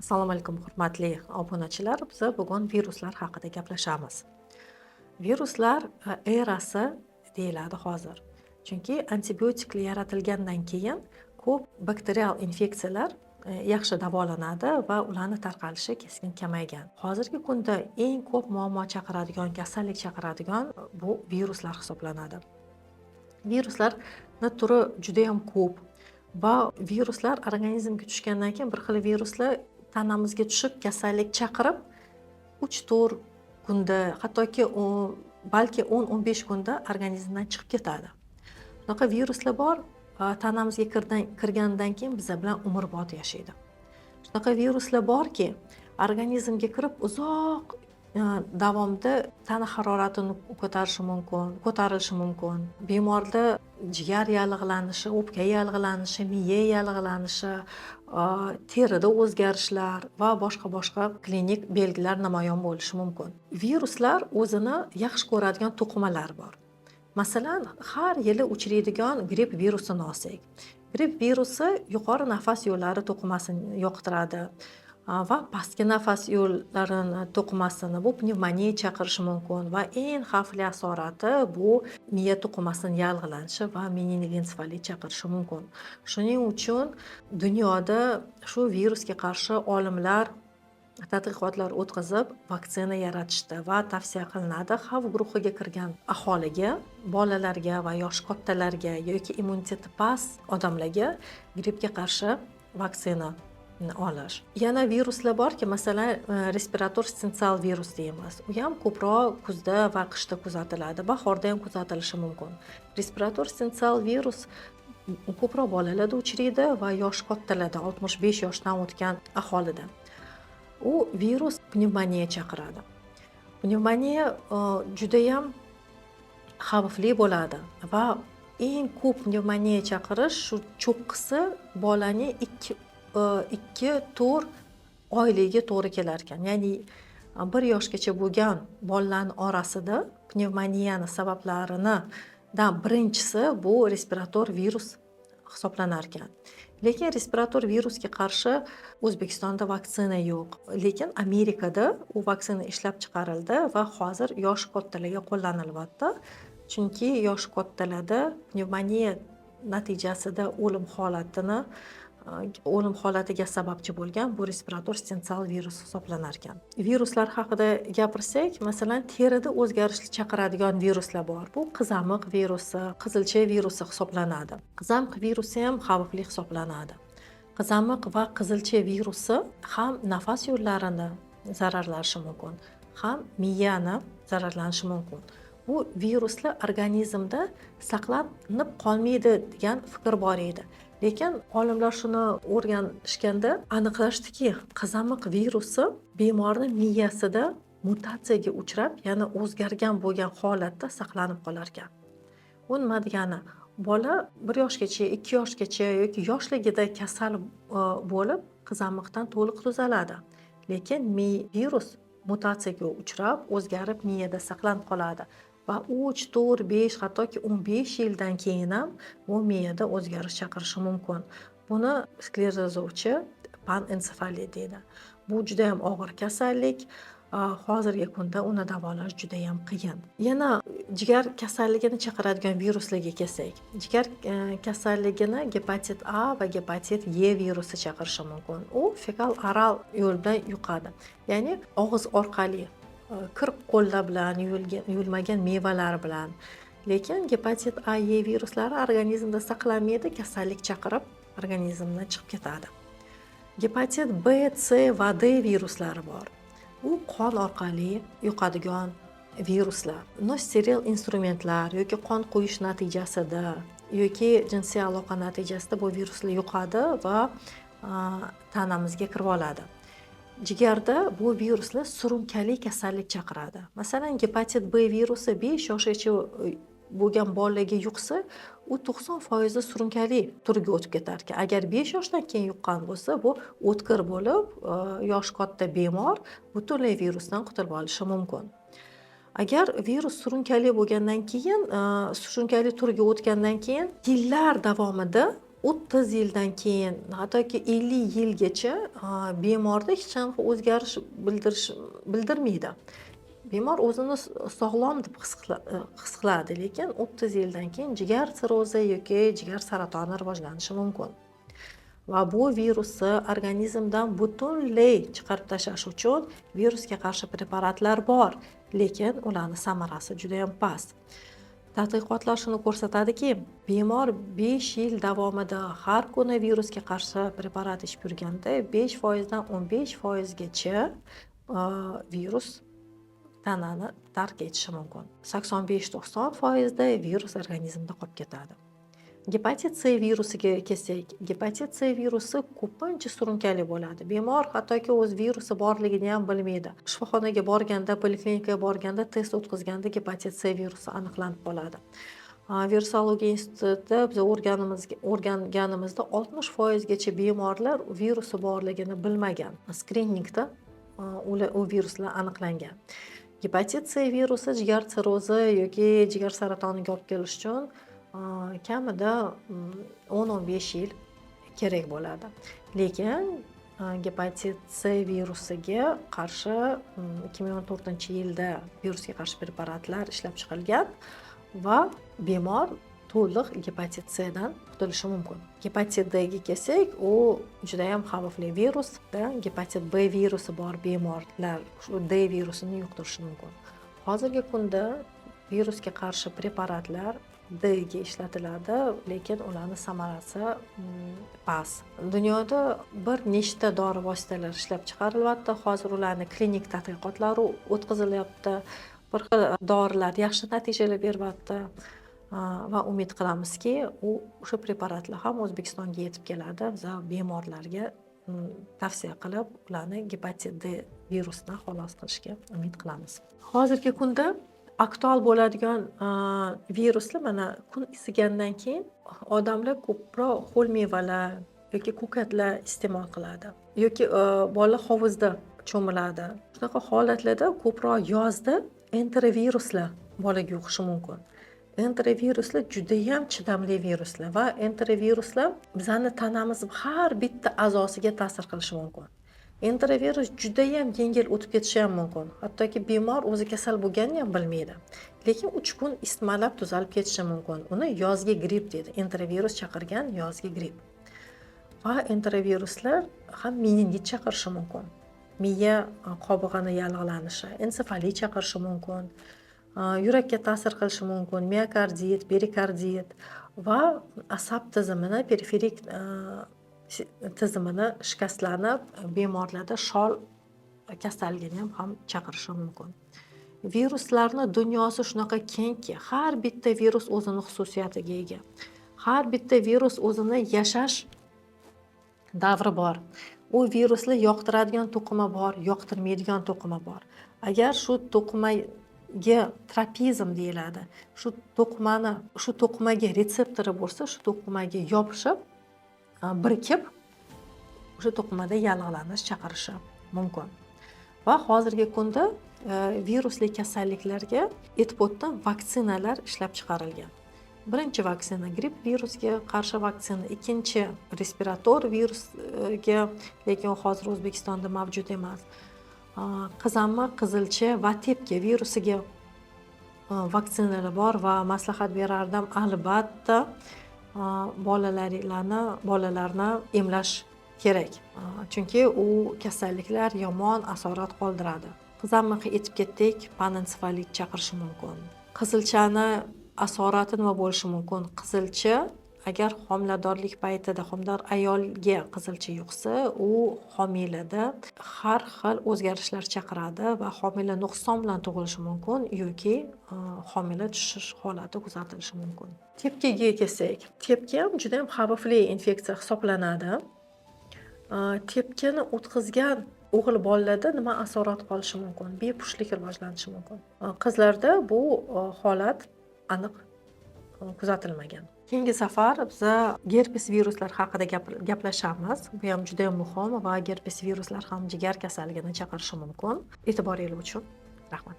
Assalomu alaykum, hurmatli obunachilar. Biz bugun viruslar haqida gaplashamiz. Viruslar erasi deyiladi hozir. Chunki antibiotiklar yaratilgandan keyin ko'p bakterial infeksiyalar yaxshi davolanadi va ularni tarqalishi keskin kamaygan. Hozirgi kunda eng ko'p muammo chaqiradigan, kasallik chaqiradigan bu viruslar hisoblanadi. Viruslarni turi juda ham ko'p va viruslar organizmga tushgandan keyin bir xil viruslar tanamizga tushib, kasallik chaqirib, 3-4 kunda, hattoki balki 10-15 kunda organizmdan chiqib ketadi. Shunaqa viruslar bor, tanamizga kirgandan keyin biza bilan umrbod yashaydi. Shunaqa viruslar borki, organizmga kirib, uzoq davomida tana haroratini ko'tarishi mumkin, ko'tarilishi mumkin. Bemorda jigar yallig'lanishi, o'pka yallig'lanishi, miya yallig'lanishi, terida o'zgarishlar va boshqa boshqa klinik belgilar namoyon bo'lishi mumkin. Viruslar o'zini yaxshi ko'radigan to'qimalar bor. Masalan, har yili uchraydigan gripp virusini olsak. Gripp virusi yuqori nafas yo'llari to'qimasini yoqtiradi va pastki nafas yo'llarini to'qimasini, bu pnevmoniya chaqirishi mumkin va eng xavfli asorati bu miya to'qimasini yallig'lanishi va meningoensefalit chaqirishi mumkin. Shuning uchun dunyoda shu virusga qarshi olimlar tadqiqotlar o'tkazib, vaksina yaratishdi va tavsiya qilinadi xavf guruhiga kirgan aholiga, bolalarga va yoshi kattalarga yoki immuniteti past odamlarga grippga qarshi vaksina olish. Yana viruslar borki, masalan, respirator sinsial virus deymiz. U ham ko'proq kuzda va qishda kuzatiladi, bahorda ham kuzatilishi mumkin. Respirator sinsial virus ko'proq bolalarda uchraydi va yoshi kattalarda, 65 yoshdan o'tgan aholida. U virus pnevmoniya chaqiradi. Pnevmoniya judayam xavfli bo'ladi va eng ko'p pnevmoniya chaqirish shu cho'qqisi bolaning 2-4 oyligiga to'g'ri kelar ekan. Ya'ni 1 yoshgacha bo'lgan bolalarni orasida pnevmoniyani sabablaridan birinchisi bu respirator virus hisoblanar ekan. Lekin respirator virusga qarshi O'zbekistonda vaksina yo'q. Lekin Amerikada u vaksina ishlab chiqarildi va hozir yoshi kattalarga qo'llanilyapti. Chunki yoshi kattalarda pnevmoniya natijasida o'lim holatiga sababchi bo'lgan bu respirator sinsial virus hisoblanar ekan. Viruslar haqida gapirsak, masalan, terida o'zgarishlar chaqiradigan viruslar bor. Bu qizamiq virusi, qizilcha virusi hisoblanadi. Qizamiq virusi ham xavfli hisoblanadi. Qizamiq va qizilcha virusi ham nafas yo'llarini zararlashi mumkin, ham miyani zararlanishi mumkin. Bu viruslar organizmda saqlanib qolmaydi degan fikr bor edi. Lekin olimlar shuni o'rganishganda aniqlashdiki, qizamiq virusi bemorni miyasida mutatsiyaga uchrab, ya'ni o'zgargan bo'lgan holatda saqlanib qolar ekan. Bu nima degani? Bola 1 yoshgacha, 2 yoshgacha yoki yoshligida kasal bo'lib, qizamiqdan to'liq tuzaladi. Lekin virus mutatsiyaga uchrab, o'zgarib miyada saqlanib qoladi va 3, 4, 5, hattoki 15 yildan keyin ham bu miyada o'zgarish chaqirishi mumkin. Buni sklerozlovchi panensefalit deydi. Bu juda ham og'ir kasallik. Hozirgi kunda uni davolash juda ham qiyin. Yana jigar kasalligini chaqiradigan viruslarga kelsak, jigar kasalligini gepatit A va gepatit E virusi chaqirishi mumkin. U fekal oral yo'l bilan yuqadi. Ya'ni og'iz orqali, kir qo'llar bilan, yuvilmagan mevalar bilan. Lekin gepatit A, E viruslari organizmda saqlanmaydi, kasallik chaqirib, organizmdan chiqib ketadi. Gepatit B, C va D viruslari bor. U qon orqali yuqadigan viruslar. Nosteril instrumentlar yoki qon quyish natijasida yoki jinsiy aloqa natijasida bu viruslar yuqadi va tanamizga kirib oladi. Jigarda bu viruslar surunkali kasallik chaqiradi. Masalan, gepatit B virusi 5 yoshgacha bo'lgan bolalarga yuqsa, u 90% surunkali turiga o'tib ketar ekan. Agar 5 yoshdan keyin yuqqan bo'lsa, bu o'tkir bo'lib, yoshi katta bemor butunlay virusdan qutulib olishi mumkin. Agar virus surunkali bo'lgandan keyin, surunkali turiga o'tgandan keyin yillar davomida 30 yildan keyin, hattoki 50 yilgacha bemorda hech qanaqa o'zgarish bildirmaydi. Bemor o'zini sog'lom deb his qiladi, lekin 30 yildan keyin jigar sirrozi yoki jigar saratoni rivojlanishi mumkin. Va bu virusni organizmdan butunlay chiqarib tashlash uchun virusga qarshi preparatlar bor, lekin ularni samarasi judayam past. Tadqiqotlar shuni ko'rsatadiki, bemor 5 yil davomida har kuni virusga qarshi preparat ichib yurganda, 5 foizdan 15 foizgacha virus tanani tark etishi mumkin. 85-90 foizda virus organizmda qolib ketadi. Gepatit C virusiga kelsak, gepatit C virusi ko'pincha surunkali bo'ladi. Bemor hattoki o'z virusi borligini ham bilmaydi. Shifoxonaga borganda, poliklinikaga borganda, test o'tkazganda gepatit C virusi aniqlanib qoladi. Virusologiya institutida biz o'rganganimizda 60 foizgacha bemorlar virusi borligini bilmagan. Skriningda ular, u viruslar aniqlangan. Gepatit C virusi jigar sirrozi yoki jigar saratoniga olib kelish uchun kamida 10-15 yil kerak bo'ladi. Lekin gepatit C virusiga qarshi 2014-yilda virusga qarshi preparatlar ishlab chiqilgan va bemor to'liq gepatit Cdan qutulishi mumkin. Gepatit Dga kelsak, u judayam xavfli virus. Gepatit B virusi bor bemorlar shu D virusini yuqtirishi mumkin. Hozirgi kunda virusga qarshi preparatlar Dga ishlatiladi, lekin ularni samarasi past. Dunyoda bir nechta dori vositalari ishlab chiqarilyapti. Hozir ularni klinik tadqiqotlari o'tkazilyapti. Bir xil dorilar yaxshi natijalar beryapti va umid qilamizki, u o'sha preparatlar ham O'zbekistonga yetib keladi va bemorlarga tavsiya qilib, ularni gepatit D virusidan xalos qilishga umid qilamiz. Hozirgi kunda aktual bo'ladigan viruslar: mana, kun isigandan keyin odamlar ko'proq ho'l mevalar yoki ko'katlar iste'mol qiladi yoki bola hovuzda cho'miladi. Shunaqa holatlarda, ko'proq yozda enteroviruslar bolaga yuqishi mumkin. Enteroviruslar judayam chidamli viruslar va enteroviruslar bizani tanamiz har bitta a'zosiga ta'sir qilishi mumkin. Enterovirus judayam yengil o'tib ketishi ham mumkin, hattoki bemor o'zi kasal bo'lganini ham bilmaydi, lekin 3 kun isitmalab tuzalib ketishi mumkin. Uni yozgi gripp deydi, enterovirus chaqirgan yozgi gripp. Va enteroviruslar ham meningit chaqirishi mumkin, miya qobig'ini yallig'lanishi, ensefalit chaqirishi mumkin, yurakka ta'sir qilishi mumkin, miokardit, perikardit va asab tizimini, periferik tizimini shikastlanib, bemorlarda shol kasalligini ham chaqirishi mumkin. Viruslarni dunyosi shunaqa kengki, har bitta virus o'zini xususiyatiga ega, har bitta virus o'zini yashash davri bor. U viruslar yoqtiradigan to'qima bor, yoqtirmaydigan to'qima bor. Agar shu to'qimaga, tropizm deyiladi, shu to'qimani, shu to'qimaga retseptori bo'lsa, shu to'qimaga yopishib, birikib, o'sha to'qimada yallig'lanish chaqirishi mumkin. Va hozirgi kunda virusli kasalliklarga, aytib o'tdim, vaksinalar ishlab chiqarilgan. Birinchi vaksina gripp virusiga qarshi vaksina, ikkinchi respirator virusga, lekin u hozir O'zbekistonda mavjud emas. Qizamiq, qizilcha va tepki virusiga vaksinalar bor va maslahat berardim, albatta, bolalarni emlash kerak, chunki u kasalliklar yomon asorat qoldiradi. Qizamiqqa aytib ketdik, panensefalit chaqirishi mumkin. Qizilchani asorati nima bo'lishi mumkin? Qizilcha, agar homiladorlik paytida homilador ayolga qizilcha yuqsa, u homilada har xil o'zgarishlar chaqiradi va homila nuqson bilan tug'ilishi mumkin yoki homila tushish holati kuzatilishi mumkin. Tepkiga kelsak, tepki ham juda yam xavfli infeksiya hisoblanadi. Tepkini o'tkazgan o'g'il bolalarda nima asorat qolishi mumkin? Bepushtlik rivojlanishi mumkin. Qizlarda bu holat aniq kuzatilmagan. Keyingi safar biza gerpes viruslar haqida gaplashamiz. Bu ham juda yam muhim va gerpes viruslar ham jigar kasalligini chaqirishi mumkin. E'tiboringiz uchun rahmat.